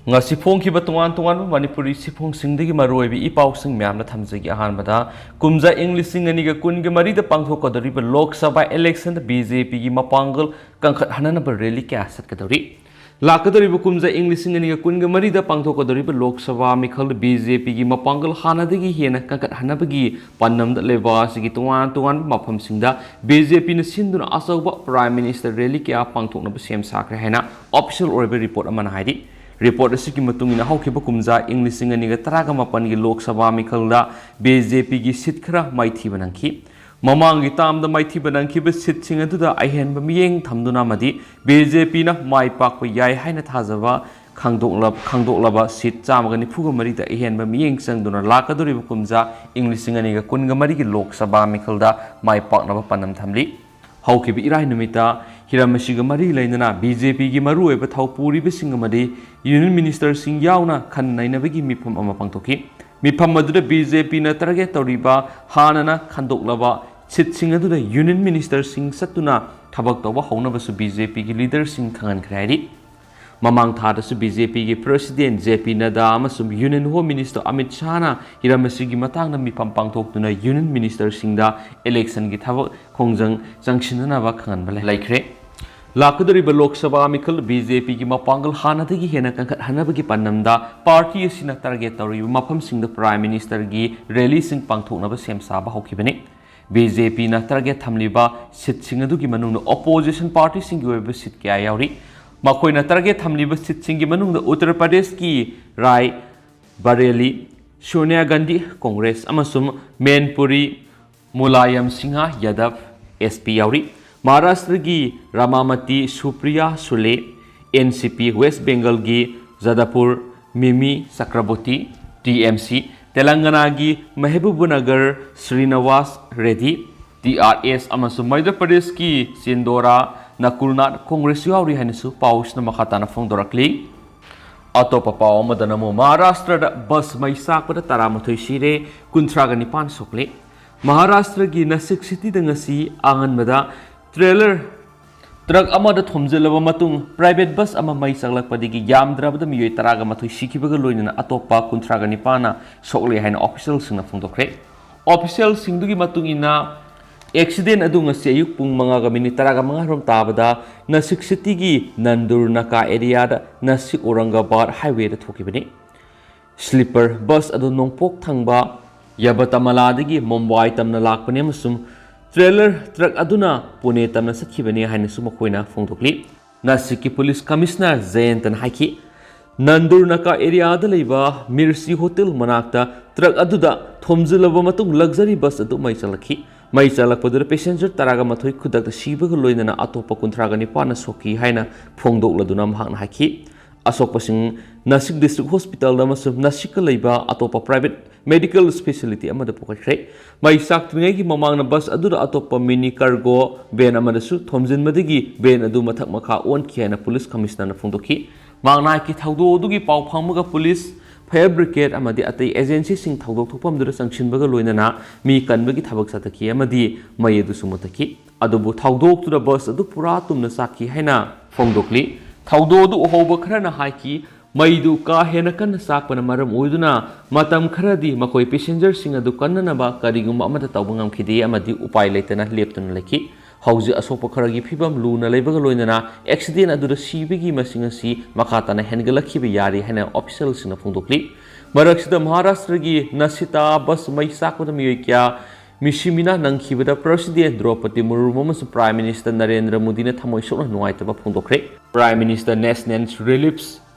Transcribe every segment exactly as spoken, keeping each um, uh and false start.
ꯉꯁꯤ ꯐꯣꯡꯈꯤꯕ ꯇꯣꯉꯥꯟ ꯇꯣꯉꯥꯟꯕ ꯃꯅꯤꯄꯨꯔꯤ ꯁꯤꯐꯣꯡꯁꯤꯡꯗꯒꯤ ꯃꯔꯨꯑꯣꯏꯕ ꯏ ꯄꯥꯎꯁꯤꯡ ꯃꯌꯥꯝꯅ ꯊꯝꯖꯒꯦ꯫ ꯑꯍꯥꯟꯕꯗ, ꯀꯨꯝꯖꯥ ꯏꯪ ꯂꯤꯁꯤꯡ ꯑꯅꯤꯒ ꯀꯨꯟꯒ ꯃꯔꯤꯗ ꯄꯥꯡꯊꯣꯛꯀꯗꯧꯔꯤꯕ ꯂꯣꯛ ꯁꯚꯥ ꯏꯂꯦꯛꯁꯟꯗ ꯕꯤ ꯖꯦ ꯄꯤꯒꯤ ꯃꯄꯥꯡꯒꯜ ꯀꯟꯈꯠꯍꯟꯅꯅꯕ ꯔꯦꯂꯤ ꯀꯌꯥ ꯆꯠꯀꯗꯧꯔꯤ꯫ ꯂꯥꯛꯀꯗꯧꯔꯤꯕ ꯀꯨꯝꯖꯥ ꯏꯪ ꯂꯤꯁꯤꯡ ꯑꯅꯤꯒ ꯀꯨꯟꯒ ꯃꯔꯤꯗ ꯄꯥꯡꯊꯣꯛꯀꯗꯧꯔꯤꯕ ꯂꯣꯛ ꯁꯚꯥ ꯃꯤꯈꯜꯗ ꯕꯤ ꯖꯦ ꯄꯤꯒꯤ ꯃꯄꯥꯡꯒꯜ ꯍꯥꯟꯅꯗꯒꯤ ꯍꯦꯟꯅ ꯀꯟꯈꯠꯍꯟꯅꯕꯒꯤ ꯄꯥꯟꯗꯝꯗ ꯂꯩꯕꯥꯛ ꯑꯁꯤꯒꯤ ꯇꯣꯉꯥꯟ ꯇꯣꯉꯥꯟꯕ ꯃꯐꯝꯁꯤꯡꯗ ꯕꯤ ꯖꯦ ꯄꯤꯅ ꯁꯤꯟꯗꯨꯅ ꯑꯆꯧꯕ ꯄ꯭ꯔꯥꯏꯝ ꯃꯤꯅꯤꯁꯇꯔ ꯔꯦꯂꯤ ꯀꯌꯥ ꯄꯥꯡꯊꯣꯛꯅꯕ ꯁꯦꯝ ꯁꯥꯈ꯭ꯔꯦ ꯍꯥꯏꯅ ꯑꯣꯐꯤꯁꯤꯌꯦꯜ ꯑꯣꯏꯕ ꯔꯤꯄꯣꯔꯠ ꯑꯃꯅ ꯍꯥꯏꯔꯤ꯫ ꯔꯤꯄꯣꯔꯠ ꯑꯁꯤꯒꯤ ꯃꯇꯨꯡ ꯏꯟꯅ ꯍꯧꯈꯤꯕ ꯀꯨꯝꯖꯥ ꯏꯪ ꯂꯤꯁꯤꯡ ꯑꯅꯤꯒ ꯇꯔꯥꯒ ꯃꯥꯄꯟꯒꯤ ꯂꯣꯛ ꯁꯚꯥ ꯃꯤꯈꯜꯗ ꯕꯤ ꯖꯦ ꯄꯤꯒꯤ ꯁꯤꯠ ꯈꯔ ꯃꯥꯏꯊꯤꯕ ꯅꯪꯈꯤ꯫ ꯃꯃꯥꯡꯒꯤ ꯇꯥꯝꯗ ꯃꯥꯏꯊꯤꯕ ꯅꯪꯈꯤꯕ ꯁꯤꯠꯁꯤꯡ ꯑꯗꯨꯗ ꯑꯍꯦꯟꯕ ꯃꯤꯠꯌꯦꯡ ꯊꯝꯗꯨꯅ ꯑꯃꯗꯤ ꯕꯤ ꯖꯦ ꯄꯤꯅ ꯃꯥꯏ ꯄꯥꯛꯄ ꯌꯥꯏ ꯍꯥꯏꯅ ꯊꯥꯖꯕ ꯈꯪꯗꯣꯛꯂ-, ꯈꯪꯗꯣꯛꯂꯕ ꯁꯤꯠ ꯆꯥꯝꯃꯒ ꯅꯤꯐꯨꯒ ꯃꯔꯤꯗ ꯑꯍꯦꯟꯕ ꯃꯤꯠꯌꯦꯡ ꯆꯪꯗꯨꯅ ꯂꯥꯛꯀꯗꯧꯔꯤꯕ ꯀꯨꯝꯖꯥ ꯏꯪ ꯂꯤꯁꯤꯡ ꯑꯅꯤꯒ ꯀꯨꯟꯒ ꯃꯔꯤꯒꯤ ꯂꯣꯛ ꯁꯚꯥ ꯃꯤꯈꯜꯗ ꯃꯥꯏ ꯄꯥꯛꯅꯕ ꯄꯥꯟꯗꯝ ꯊꯝꯂꯤ꯫ ꯍꯧꯈꯤꯕ ꯏꯔꯥꯏ ꯅꯨꯃꯤꯠꯇ ꯍꯤꯔꯝ ꯑꯁꯤꯒ ꯃꯔꯤ ꯂꯩꯅꯅ ꯕꯤ ꯖꯦ ꯄꯤꯒꯤ ꯃꯔꯨꯑꯣꯏꯕ ꯊꯧ ꯄꯨꯔꯤꯕꯁꯤꯡ ꯑꯃꯗꯤ ꯌꯨꯅꯤꯌꯟ ꯃꯤꯅꯤꯁꯇꯔꯁꯤꯡ ꯌꯥꯎꯅ ꯈꯟꯅ ꯅꯩꯅꯕꯒꯤ ꯃꯤꯐꯝ ꯑꯃ ꯄꯥꯡꯊꯣꯛꯈꯤ꯫ ꯃꯤꯐꯝ ꯑꯗꯨꯗ ꯕꯤ ꯖꯦ ꯄꯤꯅ ꯇꯥꯔꯒꯦꯠ ꯇꯧꯔꯤꯕ ꯍꯥꯟꯅꯅ ꯈꯟꯗꯣꯛꯂꯕ ꯁꯤꯠꯁꯤꯡ ꯑꯗꯨꯗ ꯌꯨꯅꯤꯌꯟ ꯃꯤꯅꯤꯁꯇꯔꯁꯤꯡ ꯆꯠꯇꯨꯅ ꯊꯕꯛ ꯇꯧꯕ ꯍꯧꯅꯕꯁꯨ ꯕꯤ ꯖꯦ ꯄꯤꯒꯤ ꯂꯤꯗꯔꯁꯤꯡ ꯈꯪꯍꯟꯈ꯭ꯔꯦ ꯍꯥꯏꯔꯤ꯫ ꯃꯃꯥꯡ ꯊꯥꯗꯁꯨ ꯕꯤ ꯖꯦ ꯄꯤꯒꯤ ꯄ꯭ꯔꯦꯁꯤꯗꯦꯟ ꯖꯦ ꯄꯤ ꯅꯗꯥ ꯑꯃꯁꯨꯡ ꯌꯨꯅꯤꯌꯟ ꯍꯣꯝ ꯃꯤꯅꯤꯁꯇꯔ ꯑꯃꯤꯠ ꯁꯥꯍꯅ ꯍꯤꯔꯝ ꯑꯁꯤꯒꯤ ꯃꯇꯥꯡꯗ ꯃꯤꯐꯝ ꯄꯥꯡꯊꯣꯛꯇꯨꯅ ꯌꯨꯅꯤꯌꯟ ꯃꯤꯅꯤꯁꯇꯔꯁꯤꯡꯗ ꯏꯂꯦꯛꯁꯟꯒꯤ ꯊꯕꯛ ꯈꯣꯡꯖꯪ ꯆꯪꯁꯤꯟꯅꯅꯕ ꯈꯪꯍꯟꯕ ꯂꯩ-, ꯂꯩꯈ꯭ꯔꯦ꯫ ꯂꯥꯛꯀꯗꯧꯔꯤꯕ ꯂꯣꯛ ꯁꯚꯥ ꯃꯤꯈꯜ ꯕꯤ ꯖꯦ ꯄꯤꯒꯤ ꯃꯄꯥꯡꯒꯜ ꯍꯥꯟꯅꯗꯒꯤ ꯍꯦꯟꯅ ꯀꯟꯈꯠꯍꯟꯅꯕꯒꯤ ꯄꯥꯟꯗꯝꯗ ꯄꯥꯔꯇꯤ ꯑꯁꯤꯅ ꯇꯥꯔꯒꯦꯠ ꯇꯧꯔꯤꯕ ꯃꯐꯝꯁꯤꯡꯗ ꯄ꯭ꯔꯥꯏꯝ ꯃꯤꯅꯤꯁꯇꯔꯒꯤ ꯔꯦꯂꯤꯁꯤꯡ ꯄꯥꯡꯊꯣꯛꯅꯕ ꯁꯦꯝ ꯁꯥꯕ ꯍꯧꯈꯤꯕꯅꯤ꯫ ꯕꯤ ꯖꯦ ꯄꯤꯅ ꯇꯥꯔꯒꯦꯠ ꯊꯝꯂꯤꯕ ꯁꯤꯠꯁꯤꯡ ꯑꯗꯨꯒꯤ ꯃꯅꯨꯡꯗ ꯑꯣꯄꯣꯖꯤꯁꯟ ꯄꯥꯔꯇꯤꯁꯤꯡꯒꯤ ꯑꯣꯏꯕ ꯁꯤꯠ ꯀꯌꯥ ꯌꯥꯎꯔꯤ꯫ ꯃꯈꯣꯏꯅ ꯇꯥꯔꯒꯦꯠ ꯊꯝꯂꯤꯕ ꯁꯤꯠꯁꯤꯡꯒꯤ ꯃꯅꯨꯡꯗ ꯎꯠꯇꯔ ꯄ꯭ꯔꯗꯦꯁꯀꯤ ꯔꯥꯏ ꯕꯔꯦꯂꯤ, ꯁꯣꯅꯤꯌꯥ ꯒꯥꯟꯙꯤ ꯀꯣꯡꯒ꯭ꯔꯦꯁ ꯑꯃꯁꯨꯡ ꯃꯦꯟꯄꯨꯔꯤ ꯃꯨꯂꯥꯌꯝ ꯁꯤꯡꯍ ꯌꯥꯗꯕ, ꯑꯦꯁ ꯄꯤ, ꯌꯥꯎꯔꯤ꯫ ꯃꯍꯥꯔꯥꯁꯇ꯭ꯔꯒꯤ ꯔꯥꯃꯥꯃꯇꯤ ꯁꯨꯄ꯭ꯔꯤꯌꯥ ꯁꯨꯂꯦ, ꯑꯦꯟ ꯁꯤ ꯄꯤ, ꯋꯦꯁ ꯕꯦꯡꯒꯜꯒꯤ ꯖꯥꯗꯄꯨꯔ ꯃꯤꯃꯤ ꯆꯀ꯭ꯔꯕꯣꯇꯤ, ꯇꯤ ꯑꯦꯝ ꯁꯤ, ꯇꯦꯂꯪꯒꯅꯥꯒꯤ Mahabubnagar Srinivas Reddy, T R S, ꯑꯃꯁꯨꯡ ꯃꯙ꯭ꯌ ꯄ꯭ꯔꯗꯦꯁꯀꯤ ꯆꯤꯟꯗꯣꯔꯥ ꯅꯀꯨꯜꯅꯥꯊ ꯀꯣꯡꯒ꯭ꯔꯦꯁ ꯌꯥꯎꯔꯤ ꯍꯥꯏꯅꯁꯨ ꯄꯥꯎꯁꯤꯅ ꯃꯈꯥ ꯇꯥꯅ ꯐꯣꯡꯗꯣꯔꯛꯂꯤ꯫ ꯑꯇꯣꯞꯄ ꯄꯥꯎ ꯑꯃꯗꯅ ꯑꯃꯨꯛ ꯃꯍꯥꯔꯥꯁꯇ꯭ꯔꯗ ꯕꯁ ꯃꯩ ꯆꯥꯛꯄꯗ ꯇꯔꯥꯃꯥꯊꯣꯏ ꯁꯤꯔꯦ, ꯀꯨꯟꯊ꯭ꯔꯥꯒ ꯅꯤꯄꯥꯟ ꯁꯣꯛꯂꯦ꯫ ꯃꯍꯥꯔꯥꯁꯇ꯭ꯔꯒꯤ ꯅꯥꯁꯤꯛ ꯁꯤꯇꯤꯗ ꯉꯁꯤ ꯑꯉꯟꯕꯗ ꯇ꯭ꯔꯦꯂꯔ ꯇ꯭ꯔꯛ ꯑꯃꯗ ꯊꯣꯝꯖꯤꯜꯂꯕ ꯃꯇꯨꯡ private bus ꯑꯃ ꯃꯩ ꯆꯥꯛꯂꯛꯄꯗꯒꯤ ꯌꯥꯝꯗ꯭ꯔꯕꯗ ꯃꯤꯑꯣꯏ ꯇꯔꯥꯒ ꯃꯥꯊꯣꯏ ꯁꯤꯈꯤꯕꯒ ꯂꯣꯏꯅꯅ ꯑꯇꯣꯞꯄ ꯀꯨꯟꯊ꯭ꯔꯥꯒ ꯅꯤꯄꯥꯟꯅ ꯁꯣꯛꯂꯦ ꯍꯥꯏꯅ officialꯁꯤꯡꯅ ꯐꯣꯡꯗꯣꯛꯈ꯭ꯔꯦ꯫ Officialꯁꯤꯡꯗꯨꯒꯤ ꯃꯇꯨꯡ ꯏꯟꯅ, accident ꯑꯗꯨ ꯉꯁꯤ ꯑꯌꯨꯛ ꯄꯨꯡ ꯃꯉꯥꯒ ꯃꯤꯅꯤꯠ ꯇꯔꯥꯒ ꯃꯉꯥ ꯔꯣꯝ ꯇꯥꯕꯗ ꯅꯥꯁꯤꯛ cityꯒꯤ ꯅꯟꯗꯨꯔ ꯅꯥꯀꯥ areaꯗ ꯅꯥꯁꯤꯛ ꯑꯧꯔꯪꯒꯥꯕꯥꯗ highwayꯗ ꯊꯣꯛꯈꯤꯕꯅꯤ꯫ Sleeper bus ꯑꯗꯨ ꯅꯣꯡꯄꯣꯛ ꯊꯪꯕ ꯌꯕꯇꯃꯂꯥꯗꯒꯤ ꯃꯨꯝꯕꯥꯏ ꯇꯝꯅ ꯂꯥꯛꯄꯅꯤ ꯑꯃꯁꯨꯡ trailer truck ꯑꯗꯨꯅ ꯄꯨꯅꯦ ꯇꯝꯅ ꯆꯠꯈꯤꯕꯅꯤ ꯍꯥꯏꯅꯁꯨ ꯃꯈꯣꯏꯅ ꯐꯣꯡꯗꯣꯛꯂꯤ꯫ ꯅꯥꯁꯤꯛꯀꯤ police commissioner ꯖꯌꯟꯇꯅ ꯍꯥꯏꯈꯤ, ꯅꯟꯗꯨꯔ ꯅꯥꯀꯥ areaꯗ ꯂꯩꯕ ꯃꯤꯔꯁꯤ hotel ꯃꯅꯥꯛꯇ truck ꯑꯗꯨꯗ ꯊꯣꯝꯖꯤꯜꯂꯕ ꯃꯇꯨꯡ luxury bus ꯑꯗꯨ ꯃꯩ ꯆꯥꯛꯂꯛꯈꯤ꯫ ꯃꯩ ꯆꯥꯛꯂꯛꯄꯗꯨꯗ passenger ꯇꯔꯥꯒ ꯃꯥꯊꯣꯏ ꯈꯨꯗꯛꯇ ꯁꯤꯕꯒ ꯂꯣꯏꯅꯅ ꯑꯇꯣꯞꯄ ꯀꯨꯟꯊ꯭ꯔꯥꯒ ꯅꯤꯄꯥꯟꯅ ꯁꯣꯛꯈꯤ ꯍꯥꯏꯅ ꯐꯣꯡꯗꯣꯛꯂꯗꯨꯅ ꯃꯍꯥꯛꯅ ꯍꯥꯏꯈꯤ꯫ ꯑꯁꯣꯛꯄꯁꯤꯡ ꯅꯥꯁꯤꯛ district hospitalꯗ ꯑꯃꯁꯨꯡ ꯅꯥꯁꯤꯛꯀ ꯂꯩꯕ ꯑꯇꯣꯞꯄ private medical speciality ꯑꯃꯗ ꯄꯨꯈꯠꯈ꯭ꯔꯦ꯫ ꯃꯩ ꯆꯥꯛꯇ꯭ꯔꯤꯉꯩꯒꯤ ꯃꯃꯥꯡꯗ bus ꯑꯗꯨꯗ ꯑꯇꯣꯞꯄ mini cargo van ꯑꯃꯗꯁꯨ ꯊꯣꯝꯖꯤꯟꯕꯗꯒꯤ van ꯑꯗꯨ ꯃꯊꯛ ꯃꯈꯥ ꯑꯣꯟꯈꯤ ꯍꯥꯏꯅ police commissionerꯅ ꯐꯣꯡꯗꯣꯛꯈꯤ꯫ ꯃꯍꯥꯛꯅ ꯍꯥꯏꯈꯤ, ꯊꯧꯗꯣꯛ ꯑꯗꯨꯒꯤ ꯄꯥꯎ ꯐꯪꯕꯒ police, fire brigade ꯑꯃꯗꯤ ꯑꯇꯩ agencyꯁꯤꯡ ꯊꯧꯗꯣꯛ ꯊꯣꯛꯐꯝꯗꯨꯗ ꯆꯪꯁꯤꯟꯕꯒ ꯂꯣꯏꯅꯅ ꯃꯤ ꯀꯟꯕꯒꯤ ꯊꯕꯛ ꯆꯠꯊꯈꯤ ꯑꯃꯗꯤ ꯃꯩ ꯑꯗꯨꯁꯨ ꯃꯨꯊꯠꯈꯤ꯫ ꯑꯗꯨꯕꯨ ꯊꯧꯗꯣꯛꯇꯨꯗ bus ꯑꯗꯨ ꯄꯨꯔꯥ ꯇꯨꯝꯅ ꯆꯥꯛꯈꯤ ꯍꯥꯏꯅ ꯐꯣꯡꯗꯣꯛꯂꯤ꯫ ꯊꯧꯗꯣꯛ ꯑꯗꯨ ꯎꯍꯧꯕ ꯈꯔꯅ ꯍꯥꯏꯈꯤ, ꯃꯩꯗꯨ ꯀꯥ ꯍꯦꯟꯅ ꯀꯟꯅ ꯆꯥꯛꯄꯅ ꯃꯔꯝ ꯑꯣꯏꯗꯨꯅ ꯃꯇꯝ ꯈꯔꯗꯤ ꯃꯈꯣꯏ passengerꯁꯤꯡ ꯑꯗꯨ ꯀꯟꯅꯅꯕ ꯀꯔꯤꯒꯨꯝꯕ ꯑꯃꯠꯇ ꯇꯧꯕ ꯉꯝꯈꯤꯗꯦ ꯑꯃꯗꯤ ꯎꯄꯥꯏ ꯂꯩꯇꯅ ꯂꯦꯞꯇꯨꯅ ꯂꯩꯈꯤ꯫ ꯍꯧꯖꯤꯛ ꯑꯁꯣꯛꯄ ꯈꯔꯒꯤ ꯐꯤꯕꯝ ꯂꯨꯅ ꯂꯩꯕꯒ ꯂꯣꯏꯅꯅ accident ꯑꯗꯨꯗ ꯁꯤꯕꯒꯤ ꯃꯁꯤꯡ ꯑꯁꯤ ꯃꯈꯥ ꯇꯥꯅ ꯍꯦꯟꯒꯠꯂꯛꯈꯤꯕ ꯌꯥꯔꯤ ꯍꯥꯏꯅ officialꯁꯤꯡꯅ ꯐꯣꯡꯗꯣꯛꯂꯤ꯫ ꯃꯔꯛꯁꯤꯗ ꯃꯍꯥꯔꯥꯁꯇ꯭ꯔꯒꯤ ꯅꯥꯁꯤꯛꯇ bus ꯃꯩ ꯆꯥꯛꯄꯗ ꯃꯤꯑꯣꯏ ꯀꯌꯥ ꯃꯤꯁꯤ ꯃꯤꯅꯥ ꯅꯪꯈꯤꯕꯗ President ꯗ꯭ꯔꯧꯄꯗꯤ ꯃꯨꯔꯃꯨ ꯑꯃꯁꯨꯡ Prime Minister ꯅꯔꯦꯟꯗ꯭ꯔ ꯃꯣꯗꯤꯅ ꯊꯃꯣꯏ ꯁꯣꯛꯅ ꯅꯨꯡꯉꯥꯏꯇꯕ ꯐꯣꯡꯗꯣꯛꯈ꯭ꯔꯦ꯫ Prime Minister National Relief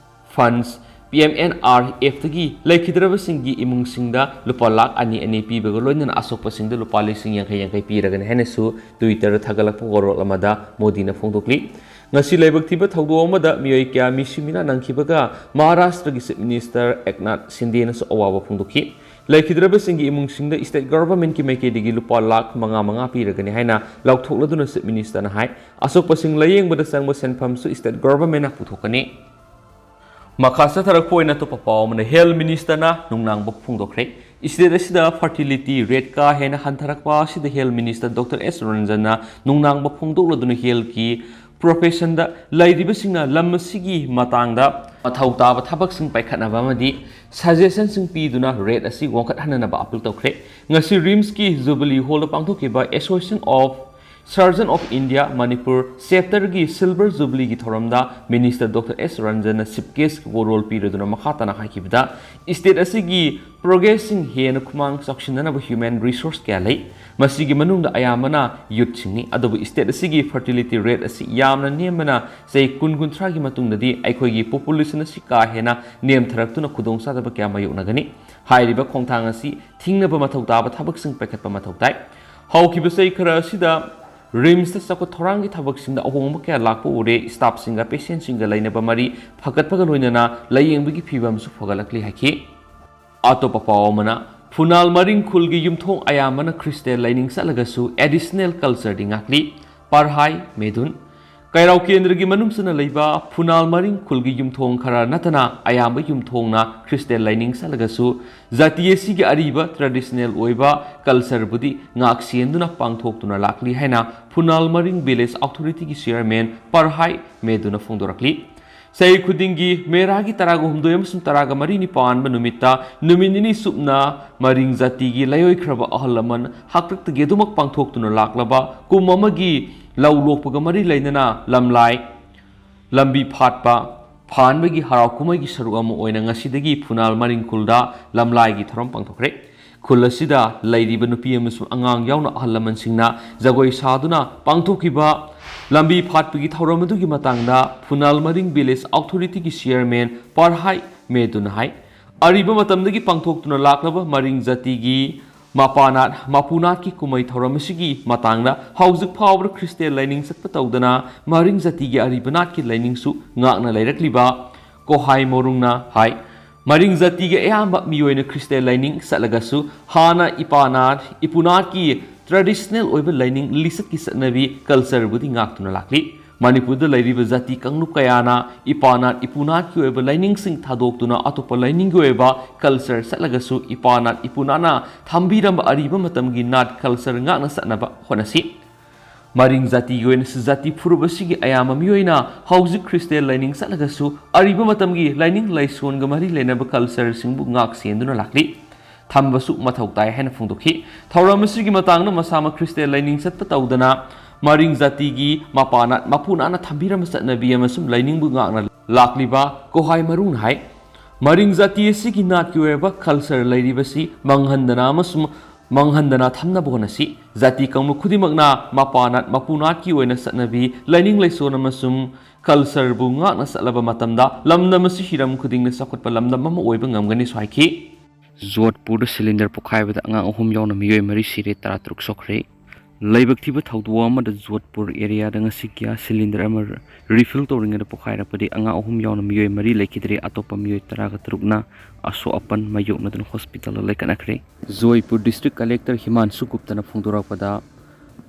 Funds, P M N R F ꯇꯒꯤ ꯂꯩꯈꯤꯗ꯭ꯔꯕꯁꯤꯡꯒꯤ ꯏꯃꯨꯡꯁꯤꯡꯗ ꯂꯨꯄꯥ ꯂꯥꯈ ꯑꯅꯤ ꯑꯅꯤ ꯄꯤꯕꯒ ꯂꯣꯏꯅꯅ ꯑꯁꯣꯛꯄꯁꯤꯡꯗ ꯂꯨꯄꯥ ꯂꯤꯁꯤꯡ ꯌꯥꯡꯈꯩ ꯌꯥꯡꯈꯩ ꯄꯤꯔꯒꯅꯤ ꯍꯥꯏꯅꯁꯨ Twitterꯗ ꯊꯥꯒꯠꯂꯛꯄ ꯋꯥꯔꯣꯜ ꯑꯃꯗ ꯃꯣꯗꯤꯅ ꯐꯣꯡꯗꯣꯛꯂꯤ꯫ ꯉꯁꯤ ꯂꯥꯏꯕꯛ ꯊꯤꯕ ꯊꯧꯗꯣꯛ ꯑꯃꯗ ꯃꯤꯑꯣꯏ ꯀꯌꯥ ꯃꯤꯁꯤ ꯃꯤꯅꯥ ꯅꯪꯈꯤꯕꯒ ꯃꯍꯥꯔꯥꯁꯇ꯭ꯔꯒꯤ Chief Minister ꯑꯦꯛꯅꯥꯊ ꯁꯤꯟꯗꯦꯅꯁꯨ ꯑꯋꯥꯕ ꯐꯣꯡꯗꯣꯛꯈꯤ꯫ ꯂꯩꯈꯤꯗ꯭ꯔꯕꯁꯤꯡꯒꯤ ꯏꯃꯨꯡꯁꯤꯡꯗ state governmentꯀꯤ ꯃꯥꯏꯀꯩꯗꯒꯤ ꯂꯨꯄꯥ ꯂꯥꯈ ꯃꯉꯥ ꯃꯉꯥ ꯄꯤꯔꯒꯅꯤ ꯍꯥꯏꯅ ꯂꯥꯎꯊꯣꯛꯂꯗꯨꯅ Chief Ministerꯅ ꯍꯥꯏ꯫ ꯑꯁꯣꯛꯄꯁꯤꯡ ꯂꯥꯌꯦꯡꯕꯗ ꯆꯪꯕ ꯁꯦꯟꯐꯝꯁꯨ state governmentꯅ ꯄꯨꯊꯣꯛꯀꯅꯤ꯫ ꯃꯈꯥ ꯆꯠꯊꯔꯛꯄ ꯑꯣꯏꯅ ꯑꯇꯣꯞꯄ ꯄꯥꯎ ꯑꯃꯅ Health Ministerꯅ ꯅꯨꯡꯅꯥꯡꯕ ꯐꯣꯡꯗꯣꯛꯈ꯭ꯔꯦ꯫ State ꯑꯁꯤꯗ fertility rate ꯀꯥ ꯍꯦꯟꯅ ꯍꯟꯊꯔꯛꯄ ꯑꯁꯤꯗ Health Minister Doctor S ꯔꯟꯖꯟꯅ ꯅꯨꯡꯅꯥꯡꯕ ꯐꯣꯡꯗꯣꯛꯂꯗꯨꯅ healthꯀꯤ professionꯗ ꯂꯩꯔꯤꯕꯁꯤꯡꯅ ꯂꯝ ꯑꯁꯤꯒꯤ ꯃꯇꯥꯡꯗ ꯃꯊꯧ ꯇꯥꯕ ꯊꯕꯛꯁꯤꯡ ꯄꯥꯏꯈꯠꯅꯕ ꯑꯃꯗꯤ suggestionꯁꯤꯡ ꯄꯤꯗꯨꯅ rate ꯑꯁꯤ ꯋꯥꯡꯈꯠꯍꯟꯅꯅꯕ appeal ꯇꯧꯈ꯭ꯔꯦ꯫ ꯉꯁꯤ RIMSꯀꯤ Jubilee Hallꯗ ꯄꯥꯡꯊꯣꯛꯈꯤꯕ Association of Surgeon of India Manipur chapterꯒꯤ Silver Jubileeꯒꯤ ꯊꯧꯔꯝꯗ Minister Doctor S ꯔꯟꯖꯟꯅ chief guestꯀꯤ ꯋꯥꯔꯣꯜ ꯄꯤꯔꯗꯨꯅ ꯃꯈꯥ ꯇꯥꯅ ꯍꯥꯏꯈꯤꯕꯗ, state ꯑꯁꯤꯒꯤ progressꯁꯤꯡ ꯍꯦꯟꯅ ꯈꯨꯃꯥꯡ ꯆꯥꯎꯁꯤꯟꯅꯅꯕ human resource ꯀꯌꯥ ꯂꯩ꯫ ꯃꯁꯤꯒꯤ ꯃꯅꯨꯡꯗ ꯑꯌꯥꯝꯕꯅ youthꯁꯤꯡꯅꯤ꯫ ꯑꯗꯨꯕꯨ state ꯑꯁꯤꯒꯤ fertility rate ꯑꯁꯤ ꯌꯥꯝꯅ ꯅꯦꯝꯕꯅ ꯆꯍꯤ ꯀꯨꯟ ꯀꯨꯟꯊ꯭ꯔꯥꯒꯤ ꯃꯇꯨꯡꯗꯗꯤ ꯑꯩꯈꯣꯏꯒꯤ population ꯑꯁꯤ ꯀꯥ ꯍꯦꯟꯅ ꯅꯦꯝꯊꯔꯛꯇꯨꯅ ꯈꯨꯗꯣꯡꯆꯥꯗꯕ ꯀꯌꯥ ꯃꯥꯌꯣꯛꯅꯒꯅꯤ꯫ ꯍꯥꯏꯔꯤꯕ ꯈꯣꯡꯊꯥꯡ ꯑꯁꯤ ꯊꯤꯡꯅꯕ ꯃꯊꯧ ꯇꯥꯕ ꯊꯕꯛꯁꯤꯡ ꯄꯥꯏꯈꯠꯄ ꯃꯊꯧ ꯇꯥꯏ꯫ ꯍꯧꯈꯤꯕ ꯆꯍꯤ ꯈꯔ ꯑꯁꯤꯗ RIMSꯇ ꯆꯥꯎꯈꯠ ꯊꯧꯔꯥꯡꯒꯤ ꯊꯕꯛꯁꯤꯡꯗ ꯑꯍꯣꯡꯕ ꯀꯌꯥ ꯂꯥꯛꯄ ꯎꯔꯦ꯫ Staffꯁꯤꯡꯒ patientꯁꯤꯡꯒ ꯂꯩꯅꯕ ꯃꯔꯤ ꯐꯒꯠꯄꯒ ꯂꯣꯏꯅꯅ ꯂꯥꯌꯦꯡꯕꯒꯤ ꯐꯤꯕꯝꯁꯨ ꯐꯒꯠꯂꯛꯂꯤ ꯍꯥꯏꯈꯤ꯫ ꯑꯇꯣꯞꯄ ꯄꯥꯎ ꯑꯃꯅ, ꯐꯨꯅꯥꯜ ꯃꯔꯤꯡ ꯈꯨꯜꯒꯤ ꯌꯨꯝꯊꯣꯡ ꯑꯌꯥꯝꯕꯅ ꯈ꯭ꯔꯤꯁꯇꯦꯟ ꯂꯥꯏꯅꯤꯡ ꯆꯠꯂꯒꯁꯨ additional cultureꯗꯤ ꯉꯥꯛꯂꯤ꯫ ꯄꯔꯍꯥꯏ ꯃꯦꯗꯨꯟ꯫ ꯀꯩꯔꯥꯎ ꯀꯦꯟꯗ꯭ꯔꯒꯤ ꯃꯅꯨꯡ ꯆꯟꯅ ꯂꯩꯕ ꯐꯨꯅꯥꯜ ꯃꯔꯤꯡ ꯈꯨꯜꯒꯤ ꯌꯨꯝꯊꯣꯡ ꯈꯔ ꯅꯠꯇꯅ ꯑꯌꯥꯝꯕ ꯌꯨꯝꯊꯣꯡꯅ ꯈ꯭ꯔꯤꯁꯇꯦꯟ ꯂꯥꯏꯅꯤꯡ ꯆꯠꯂꯒꯁꯨ, ꯖꯥꯇꯤ ꯑꯁꯤꯒꯤ ꯑꯔꯤꯕ traditional ꯑꯣꯏꯕ cultureꯕꯨꯗꯤ ꯉꯥꯛ ꯁꯦꯟꯗꯨꯅ ꯄꯥꯡꯊꯣꯛꯇꯨꯅ ꯂꯥꯛꯂꯤ ꯍꯥꯏꯅ ꯐꯨꯅꯥꯜ ꯃꯔꯤꯡ village authorityꯒꯤ chairman ꯄꯔꯍꯥꯏ ꯃꯦꯗꯨꯅ ꯐꯣꯡꯗꯣꯔꯛꯂꯤ꯫ ꯆꯍꯤ ꯈꯨꯗꯤꯡꯒꯤ ꯃꯦꯔꯥꯒꯤ ꯇꯔꯥꯒ ꯍꯨꯝꯗꯣꯏ ꯑꯃꯁꯨꯡ ꯇꯔꯥꯒ ꯃꯔꯤꯅꯤ ꯄꯥꯟꯕ ꯅꯨꯃꯤꯠꯇ ꯅꯨꯃꯤꯠ ꯅꯤꯅꯤ ꯆꯨꯞꯅ ꯃꯔꯤꯡ ꯖꯥꯇꯤꯒꯤ ꯂꯥꯏꯑꯣꯏꯈ꯭ꯔꯕ ꯑꯍꯜ ꯂꯃꯟ ꯍꯥꯛꯇꯛꯇꯒꯤ ꯑꯗꯨꯃꯛ ꯄꯥꯡꯊꯣꯛꯇꯨꯅ ꯂꯥꯛꯂꯕ ꯀꯨꯝ ꯑꯃꯒꯤ ꯂꯧ ꯂꯣꯛꯄꯒ ꯃꯔꯤ ꯂꯩꯅꯅ ꯂꯝꯂꯥꯏ ꯂꯝꯕꯤ ꯐꯥꯠꯄ ꯐꯥꯟꯕꯒꯤ ꯍꯔꯥꯎ ꯀꯨꯝꯍꯩꯒꯤ ꯁꯔꯨꯛ ꯑꯃ ꯑꯣꯏꯅ ꯉꯁꯤꯗꯒꯤ ꯐꯨꯅꯥꯜ ꯃꯔꯤꯡ ꯈꯨꯜꯗ ꯂꯝꯂꯥꯏꯒꯤ ꯊꯧꯔꯝ ꯄꯥꯡꯊꯣꯛꯈ꯭ꯔꯦ꯫ ꯈꯨꯜ ꯑꯁꯤꯗ ꯂꯩꯔꯤꯕ ꯅꯨꯄꯤ ꯑꯃꯁꯨꯡ ꯑꯉꯥꯡ ꯌꯥꯎꯅ ꯑꯍꯜ ꯂꯃꯟꯁꯤꯡꯅ ꯖꯒꯣꯏ ꯁꯥꯗꯨꯅ ꯄꯥꯡꯊꯣꯛꯈꯤꯕ ꯂꯝꯕꯤ ꯐꯥꯠꯄꯒꯤ ꯊꯧꯔꯝ ꯑꯗꯨꯒꯤ ꯃꯇꯥꯡꯗ ꯐꯨꯅꯥꯜ ꯃꯔꯤꯡ village authorityꯒꯤ chairman ꯄꯔꯍꯥꯏ ꯃꯦꯗꯨꯅ ꯍꯥꯏ, ꯑꯔꯤꯕ ꯃꯇꯝꯗꯒꯤ ꯄꯥꯡꯊꯣꯛꯇꯨꯅ ꯂꯥꯛꯂꯕ ꯃꯔꯤꯡ ꯖꯥꯇꯤꯒꯤ ꯃꯄꯥꯅꯥꯠ, ꯃꯄꯨꯅꯥꯠꯀꯤ ꯀꯨꯝꯍꯩ ꯊꯧꯔꯝ ꯑꯁꯤꯒꯤ ꯃꯇꯥꯡꯗ ꯍꯧꯖꯤꯛ ꯐꯥꯎꯕꯗ ꯈ꯭ꯔꯤꯁꯇꯦꯟ ꯂꯥꯏꯅꯤꯡ ꯆꯠꯄ ꯇꯧꯗꯅ ꯃꯔꯤꯡ ꯖꯥꯇꯤꯒꯤ ꯑꯔꯤꯕ ꯅꯥꯠꯀꯤ ꯂꯥꯏꯅꯤꯡꯁꯨ ꯉꯥꯛꯅ ꯂꯩꯔꯛꯂꯤꯕ ꯀꯣꯍꯥꯏ ꯃꯣꯔꯨꯡꯅ ꯍꯥꯏ, ꯃꯔꯤꯡ ꯖꯥꯇꯤꯒꯤ ꯑꯌꯥꯝꯕ ꯃꯤꯑꯣꯏꯅ ꯈ꯭ꯔꯤꯁꯇꯦꯟ ꯂꯥꯏꯅꯤꯡ ꯆꯠꯂꯒꯁꯨ ꯍꯥꯟꯅ ꯏꯄꯥꯅꯥꯠ, ꯏꯄꯨꯅꯥꯠꯀꯤ traditional ꯑꯣꯏꯕ ꯂꯥꯏꯅꯤꯡ ꯂꯤꯆꯠꯀꯤ ꯆꯠꯅꯕꯤ cultureꯕꯨꯗꯤ ꯉꯥꯛꯇꯨꯅ ꯂꯥꯛꯂꯤ꯫ ꯃꯅꯤꯄꯨꯔꯗ ꯂꯩꯔꯤꯕ ꯖꯥꯇꯤ ꯀꯥꯡꯂꯨꯞ ꯀꯌꯥꯅ ꯏꯄꯥꯅꯥꯠ ꯏꯄꯨꯅꯥꯠꯀꯤ ꯑꯣꯏꯕ ꯂꯥꯏꯅꯤꯡꯁꯤꯡ ꯊꯥꯗꯣꯛꯇꯨꯅ ꯑꯇꯣꯞꯄ ꯂꯥꯏꯅꯤꯡꯒꯤ ꯑꯣꯏꯕ culture ꯆꯠꯂꯒꯁꯨ ꯏꯄꯥꯅꯥꯠ ꯏꯄꯨꯅꯥꯠꯅ ꯊꯝꯕꯤꯔꯝꯕ ꯑꯔꯤꯕ ꯃꯇꯝꯒꯤ ꯅꯥꯠ culture ꯉꯥꯛꯅ ꯆꯠꯅꯕ ꯍꯣꯠꯅꯁꯤ꯫ ꯃꯔꯤꯡ ꯖꯥꯇꯤꯒꯤ ꯑꯣꯏꯅꯁꯨ ꯖꯥꯇꯤ ꯐꯨꯔꯨꯞ ꯑꯁꯤꯒꯤ ꯑꯌꯥꯝꯕ ꯃꯤꯑꯣꯏꯅ ꯍꯧꯖꯤꯛ ꯈ꯭ꯔꯤꯁꯇꯤꯌꯥꯟ ꯂꯥꯏꯅꯤꯡ ꯆꯠꯂꯒꯁꯨ ꯑꯔꯤꯕ ꯃꯇꯝꯒꯤ ꯂꯥꯏꯅꯤꯡ ꯂꯥꯏꯁꯣꯟꯒ ꯃꯔꯤ ꯂꯩꯅꯕ ꯀꯜꯆꯔꯁꯤꯡꯕꯨ ꯉꯥꯛ ꯁꯦꯟꯗꯨꯅ ꯂꯥꯛꯂꯤ꯫ ꯊꯝꯕꯁꯨ ꯃꯊꯧ ꯇꯥꯏ ꯍꯥꯏꯅ ꯐꯣꯡꯗꯣꯛꯈꯤ꯫ ꯊꯧꯔꯝ ꯑꯁꯤꯒꯤ ꯃꯇꯥꯡꯗ ꯃꯁꯥꯃꯛ ꯈ꯭ꯔꯤꯁꯇꯤꯌꯥꯟ ꯂꯥꯏꯅꯤꯡ ꯆꯠꯄ ꯇꯧꯗꯅ ꯃꯔꯤꯡ ꯖꯥꯇꯤꯒꯤ ꯃꯄꯥꯅ ꯃꯄꯨ ꯅꯥꯅ ꯊꯝꯕꯤꯔꯝꯕ ꯆꯠꯅꯕꯤ ꯑꯃꯁꯨꯡ ꯂꯥꯏꯅꯤꯡꯕꯨ ꯉꯥꯛꯅ ꯂꯥꯛꯂꯤꯕ ꯀꯣꯍꯥꯏ ꯃꯔꯨꯅ ꯍꯥꯏ, ꯃꯔꯤꯡ ꯖꯥꯇꯤ ꯑꯁꯤꯒꯤ ꯅꯥꯠꯀꯤ ꯑꯣꯏꯕ ꯀꯜꯆꯔ ꯂꯩꯔꯤꯕꯁꯤ ꯃꯥꯡꯍꯟꯗꯅ ꯑꯃꯁꯨꯡ ꯃꯥꯡꯍꯟꯗꯅ ꯊꯝꯅꯕ ꯍꯣꯠꯅꯁꯤ꯫ ꯖꯥꯇꯤ ꯀꯥꯡꯂꯨꯞ ꯈꯨꯗꯤꯡꯃꯛꯅ ꯃꯄꯥ ꯅꯥꯠ, ꯃꯄꯨ ꯅꯥꯠꯀꯤ ꯑꯣꯏꯅ ꯆꯠꯅꯕꯤ, ꯂꯥꯏꯅꯤꯡ ꯂꯥꯏꯁꯣꯟ ꯑꯃꯁꯨꯡ ꯀꯜꯆꯔꯕꯨ ꯉꯥꯛꯅ ꯆꯠꯂꯕ ꯃꯇꯝꯗ ꯂꯝꯗꯝ ꯑꯁꯤ ꯍꯤꯔꯝ ꯈꯨꯗꯤꯡꯅ ꯆꯥꯎꯈꯠꯄ ꯂꯝꯗꯝ ꯑꯃ ꯑꯣꯏꯕ ꯉꯝꯒꯅꯤꯁꯨ ꯍꯥꯏꯈꯤ꯫ ꯖꯣꯙꯄꯨꯔꯗ ꯁꯤꯂꯤꯟꯗꯔ ꯄꯣꯈꯥꯏꯕꯗ ꯑꯉꯥꯡ ꯑꯍꯨꯝ ꯌꯥꯎꯅ ꯃꯤꯑꯣꯏ ꯃꯔꯤ ꯁꯤꯔꯦ, ꯇꯔꯥꯇꯔꯨꯛ ꯁꯣꯛꯈ꯭ꯔꯦ꯫ ꯂꯥꯏꯕꯛ ꯊꯤꯕ ꯊꯧꯗꯣꯛ ꯑꯃꯗ ꯖꯣꯙꯄꯨꯔ ꯑꯦꯔꯤꯌꯥꯗ ꯉꯁꯤ ꯒ꯭ꯌꯥꯁ ꯁꯤꯂꯤꯟꯗꯔ ꯑꯃ ꯔꯤꯐꯤꯜ ꯇꯧꯔꯤꯉꯩꯗ ꯄꯣꯈꯥꯏꯔꯛꯄꯗꯒꯤ ꯑꯉꯥꯡ ꯑꯍꯨꯝ ꯌꯥꯎꯅ ꯃꯤꯑꯣꯏ ꯃꯔꯤ ꯂꯩꯈꯤꯗ꯭ꯔꯦ꯫ ꯑꯇꯣꯞꯄ ꯃꯤꯑꯣꯏ ꯇꯔꯥꯒ ꯇꯔꯨꯛꯅ ꯑꯁꯣꯛ ꯑꯄꯟ ꯃꯥꯌꯣꯛꯅꯗꯨꯅ ꯍꯣꯁꯄꯤꯇꯥꯜꯗ ꯂꯩꯈꯠꯅꯈ꯭ꯔꯦ꯫ ꯖꯣꯏꯄꯨꯔ ꯗꯤꯁꯇ꯭ꯔꯤꯛ ꯀꯂꯦꯛꯇꯔ ꯍꯤꯃꯥꯟꯁꯨ ꯒꯨꯞꯇꯅ ꯐꯣꯡꯗꯣꯔꯛꯄꯗ,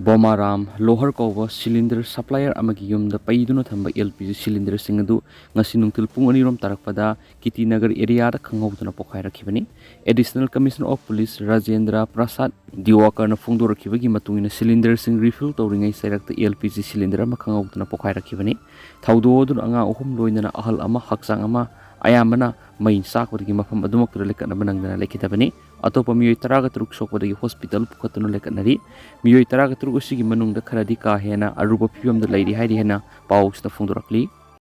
ꯕꯣꯃꯥꯔꯥꯝ ꯂꯣꯍꯔ ꯀꯧꯕ ꯁꯤꯂꯤꯟꯗꯔ ꯁꯄ꯭ꯂꯥꯏꯌꯔ ꯑꯃꯒꯤ ꯌꯨꯝꯗ ꯄꯩꯗꯨꯅ ꯊꯝꯕ ꯑꯦꯜ ꯄꯤ ꯖꯤ ꯁꯤꯂꯤꯟꯗꯔꯁꯤꯡ ꯑꯗꯨ ꯉꯁꯤ ꯅꯨꯡꯊꯤꯜ ꯄꯨꯡ ꯑꯅꯤꯔꯣꯝ ꯇꯥꯔꯛꯄꯗ ꯀꯤꯇꯤ ꯅꯒꯔ ꯑꯦꯔꯤꯌꯥꯗ ꯈꯪꯍꯧꯗꯅ ꯄꯣꯈꯥꯏꯔꯛꯈꯤꯕꯅꯤ꯫ Additional commissioner of police Rajendra Prasad ꯗꯤꯋꯥꯀꯔꯅ ꯐꯣꯡꯗꯣꯔꯛꯈꯤꯕꯒꯤ ꯃꯇꯨꯡ ꯏꯟꯅ, ꯁꯤꯂꯤꯟꯗꯔꯁꯤꯡ ꯔꯤꯐꯤꯜ ꯇꯧꯔꯤꯉꯩ ꯆꯩꯔꯛꯇ ꯑꯦꯜ ꯄꯤ ꯖꯤ ꯁꯤꯂꯤꯟꯗꯔ ꯑꯃ ꯈꯪꯍꯧꯗꯅ ꯄꯣꯈꯥꯏꯔꯛꯈꯤꯕꯅꯤ꯫ ꯊꯧꯗꯣꯛ ꯑꯗꯨꯅ ꯑꯉꯥꯡ ꯑꯍꯨꯝ ꯂꯣꯏꯅꯅ ꯑꯍꯜ ꯑꯃ, ꯍꯛꯆꯥꯡ ꯑꯃ, ꯑꯌꯥꯝꯕꯅ ꯃꯩ ꯆꯥꯛꯄꯗꯒꯤ ꯃꯐꯝ ꯑꯗꯨꯃꯛꯇꯗ ꯂꯩꯈꯠꯅꯕ ꯅꯪꯗꯅ ꯂꯩꯈꯤꯗꯕꯅꯤ꯫ ꯑꯇꯣꯞꯄ ꯃꯤꯑꯣꯏ ꯇꯔꯥꯒ ꯇꯔꯨꯛ ꯁꯣꯛꯄꯗꯒꯤ ꯍꯣꯁꯄꯤꯇꯥꯜ ꯄꯨꯈꯠꯇꯨꯅ ꯂꯩꯈꯠꯅꯔꯤ꯫ ꯃꯤꯑꯣꯏ ꯇꯔꯥꯒ ꯇꯔꯨꯛ ꯑꯁꯤꯒꯤ ꯃꯅꯨꯡꯗ ꯈꯔꯗꯤ ꯀꯥ ꯍꯦꯟꯅ ꯑꯔꯨꯕ ꯐꯤꯕꯝꯗ ꯂꯩꯔꯤ ꯍꯥꯏꯔꯤ ꯍꯥꯏꯅ ꯄꯥꯎꯁꯤꯗ ꯐꯣꯡꯗꯣꯔꯛꯂꯤ꯫